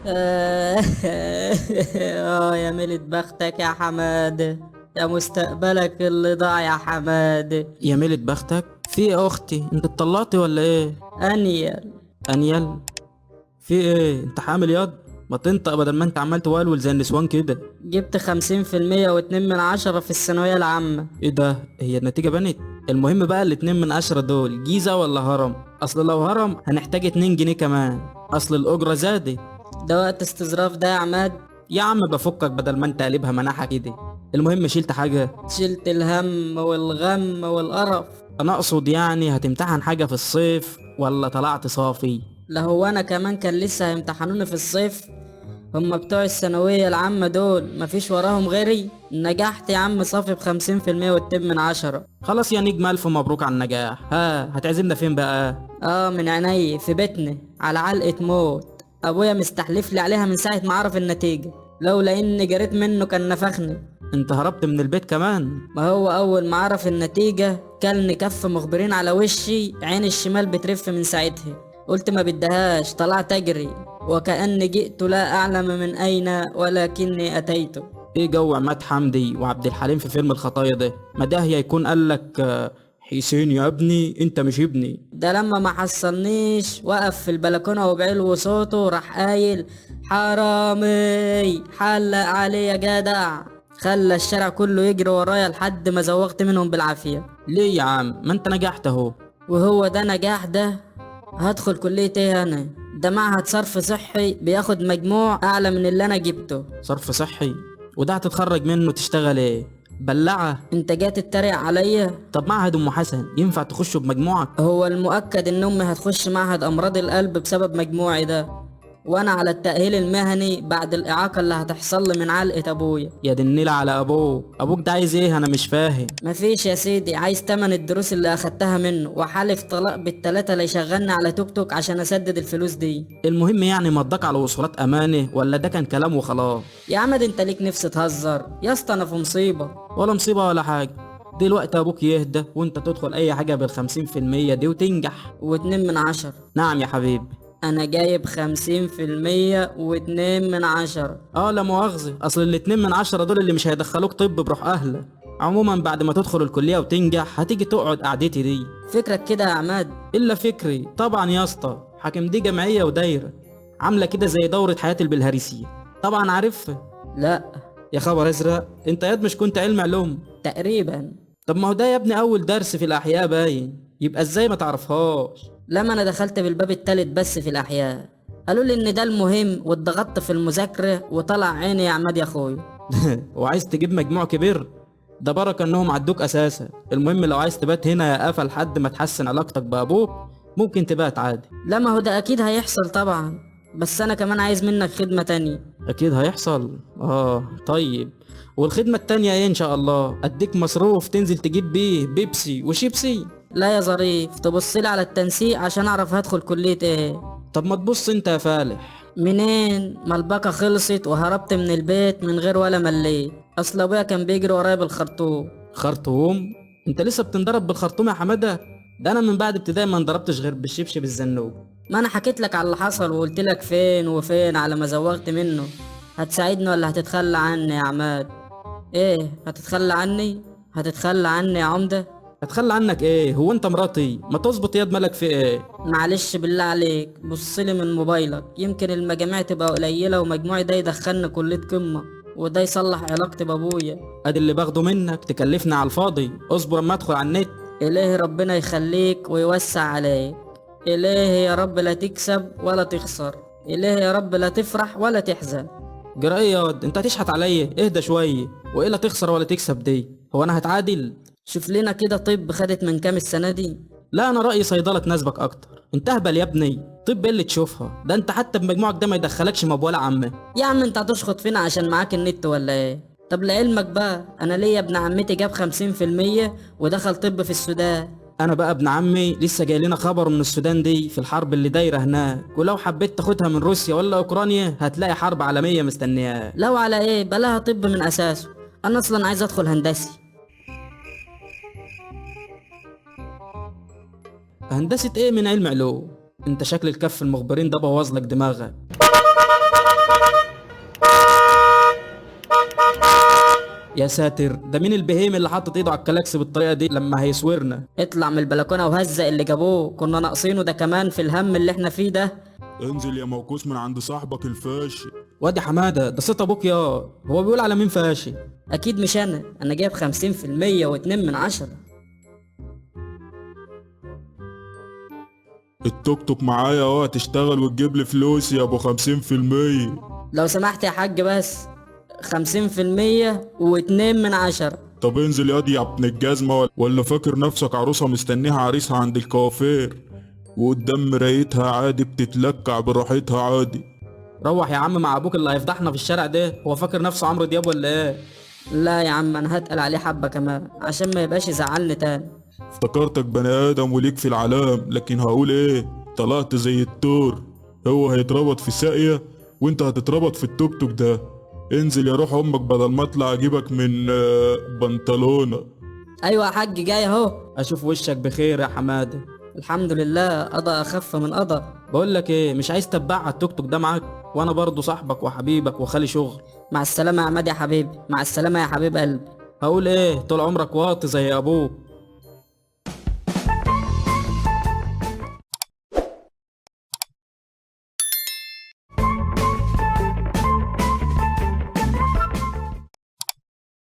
اه يا ميلة بختك يا حمادة، يا مستقبلك اللي ضاع يا حمادة. يا ميلة بختك؟ في ايه يا اختي؟ انت اتطلقتي ولا ايه؟ انيل. انيل؟ في ايه؟ انت حامل ياض؟ ما تنطق بدل ما انت عمال تولول زي النسوان كده. جبت 50.2% في الثانوية العامة. ايه ده؟ هي النتيجة بنت؟ المهم بقى 2 من 10 دول جيزة ولا هرم؟ اصل لو هرم هنحتاج 2 جنيه كمان، اصل الاجرة زادت. ده وقت استظراف ده يا عماد؟ يا عم بفكك بدل ما انت قلبها مناحة كده. المهم شلت حاجة؟ شلت الهم والغم والقرف. انا اقصد يعني هتمتحن حاجة في الصيف ولا طلعت صافي؟ لا هو انا كمان كان لسه هيمتحنوني في الصيف؟ هما بتوع الثانوية العامة دول مفيش وراهم غيري. نجحت يا عم صافي ب50.2%. خلاص يا نجم، الف مبروك على النجاح. ها هتعزمنا فين بقى؟ اه من عيني، في بيتنا على علقة موت. ابويا مستحلف لي عليها من ساعة ما عرف النتيجة، لولا اني جريت منه كان نفخني. انت هربت من البيت كمان؟ ما هو اول ما عرف النتيجة كلني كف مخبرين على وشي، عين الشمال بترف من ساعتها. قلت ما بدهاش، طلعت اجري وكأني جئت لا اعلم من اين ولكني اتيت. ايه جو عماد حمدي وعبد الحليم في فيلم الخطايا ده؟ ما ده يكون قالك حسين يا ابني انت مش ابني. ده لما ما حصلنيش وقف في البلكونه وبعلو صوته راح قايل حرامي حلق عليه يا جدع. خلى الشارع كله يجري ورايا لحد ما زوغت منهم بالعافيه. ليه يا عم؟ ما انت نجحت اهو. وهو ده نجاح ده؟ هدخل كلية ايه انا؟ ده معهد صرف صحي بياخد مجموع اعلى من اللي انا جبته. صرف صحي؟ وده هتتخرج منه تشتغل ايه؟ بلعة؟ انت جاي تتريق عليا؟ طب معهد ام حسن ينفع تخشه بمجموعك؟ هو المؤكد ان امي هتخش معهد امراض القلب بسبب مجموعي ده، وانا على التأهيل المهني بعد الاعاقة اللي هتحصل لي من علقة ابويا. يا دي النيلة على ابوك، ابوك ده عايز ايه؟ انا مش فاهم. مفيش يا سيدي، عايز تمن الدروس اللي اخدتها منه، وحالف طلاق بالتلاتة اللي يشغلني على توك توك عشان اسدد الفلوس دي. المهم يعني مضاك على وصولات امانه ولا ده كان كلام وخلاص؟ يا عمد انت ليك نفس تهزر يا اسطى، انا في مصيبة. ولا مصيبة ولا حاجة، دلوقتي ابوك يهدى وانت تدخل اي حاجة بال50% دي وتنجح. و2 من 10. نعم يا حبيبي. انا جايب 50.2%. اه لا مؤاخذة، اصل 2 من 10 دول اللي مش هيدخلوك طب بروح اهلك. عموما بعد ما تدخل الكلية وتنجح هتيجي تقعد قعدتي دي. فكرك كده يا عماد؟ الا فكري طبعا يا اسطى، حاكم دي جمعية ودايرة عاملة كده زي دورة حياة البلهارسية. طبعا عارفها؟ لا. يا خبر ازرق، انت ياد مش كنت علم علوم؟ تقريبا. طب ما هو ده يا ابني اول درس في الاحياء باين، يبقى ازاي ما تعرفهاش؟ لما انا دخلت بالباب التالت بس في الاحياء، قالوا لي ان ده المهم، واتضغطت في المذاكرة وطلع عيني يا عماد يا اخويا. وعايز تجيب مجموع كبير؟ ده بركة انهم عدوك اساسا. المهم لو عايز تبات هنا يا قفا لحد ما تحسن علاقتك بابوك ممكن تبات عادي. لا ما هو ده اكيد هيحصل طبعا، بس انا كمان عايز منك خدمة تانية. اكيد هيحصل. طيب والخدمة التانية ايه ان شاء الله؟ اديك مصروف تنزل تجيب بيه بيبسي وشيبسي؟ لا يا ظريف، تبص لي على التنسيق عشان اعرف هدخل كلية ايه. طب ما تبص انت يا فالح. منين؟ ما الباقة خلصت وهربت من البيت من غير ولا مليت، اصل ابويا كان بيجري ورايا بالخرطوم. خرطوم؟ انت لسه بتنضرب بالخرطوم يا حمادة؟ ده انا من بعد ابتدائي ما انضربتش غير بالشبشب الزنوب. ما انا حكيت لك على اللي حصل وقلت لك فين وفين على ما زوغت منه. هتساعدني ولا هتتخلى عني يا عماد؟ ايه هتتخلى عني؟ هتتخلى عني يا عمدة؟ هتخلى عنك ايه؟ هو انت مراتي؟ ما تظبط ياد، مالك في ايه؟ معلش بالله عليك بصلي من موبايلك، يمكن المجاميع تبقى قليلة ومجموعي ده يدخلني كلية قمة وده يصلح علاقتي بابويا. ادي اللي باخده منك تكلفني على الفاضي. اصبر اما ادخل على النت. إلهي ربنا يخليك ويوسع عليك. إلهي يا رب لا تكسب ولا تخسر، إلهي يا رب لا تفرح ولا تحزن. جرى ايه ياض؟ انت هتشحت عليا؟ اهدى شويه. وايه لا تخسر ولا تكسب دي؟ هو انا هتعادل؟ شوف لنا كده طب خدت من كام السنة دي؟ لا انا رأيي صيدلة تناسبك اكتر. انت اهبل يا ابني، طب ايه اللي تشوفها ده؟ انت حتى بمجموعك ده ما يدخلكش مبولة عامة. يا عم انت هتشخط فينا عشان معاك النت ولا ايه؟ طب لعلمك بقى انا ليا ابن عمتي جاب 50% ودخل طب في السودان. انا بقى ابن عمي لسه جاي لنا خبر من السودان دي في الحرب اللي دايره هناك، ولو حبيت تاخدها من روسيا ولا اوكرانيا هتلاقي حرب عالميه مستنياك. لو على ايه بلاها طب من اساسه، انا اصلا عايز ادخل هندسي. هندسه ايه من علم علوم؟ انت شكل الكف المخبرين ده بوظ لك دماغك. يا ساتر، ده مين البهيم اللي حاطط ايده على الكلاكس بالطريقة دي لما هيسورنا؟ اطلع من البلكونه وهزق اللي جابوه، كنا ناقصينه ده كمان في الهم اللي احنا فيه ده. انزل يا موكوس من عند صاحبك الفاشل. وادي حمادة، ده صوت ابوك يا، هو بيقول على مين فاشل؟ اكيد مش انا، انا جايب 50.2%. التوك توك معايا اهو، هتشتغل وتجيب لي فلوس يا ابو 50%. لو سمحت يا حاج بس 50.2%. طب انزل ياض يا ابن الجزمة، ولا فاكر نفسك عروسة مستنيها عريسها عند الكوافير وقدام مرايتها عادي بتتلكع براحتها عادي؟ روح يا عم مع ابوك اللي هيفضحنا في الشارع ده، هو فاكر نفسه عمرو دياب ولا ايه؟ لا يا عم، انا هتقل عليه حبة كمان عشان ما يبقاش يزعلني تاني. افتكرتك بني ادم وليك في العلام، لكن هقول ايه، طلعت زي التور. هو هيتربط في ساقية وانت هتتربط في التوك توك ده. انزل يا روح امك بدل ما اطلع اجيبك من بنطلونة. ايوه يا حاج جاي اهو. اشوف وشك بخير يا حمادة. الحمد لله، قضى اخف من قضى. بقول لك ايه، مش عايز تتبع على التوك توك ده معاك؟ وانا برضو صاحبك وحبيبك وخالي شغل. مع السلامة يا عماد يا حبيبي، مع السلامة يا حبيب قلبي. هقول ايه، طول عمرك واطي زي ابوك.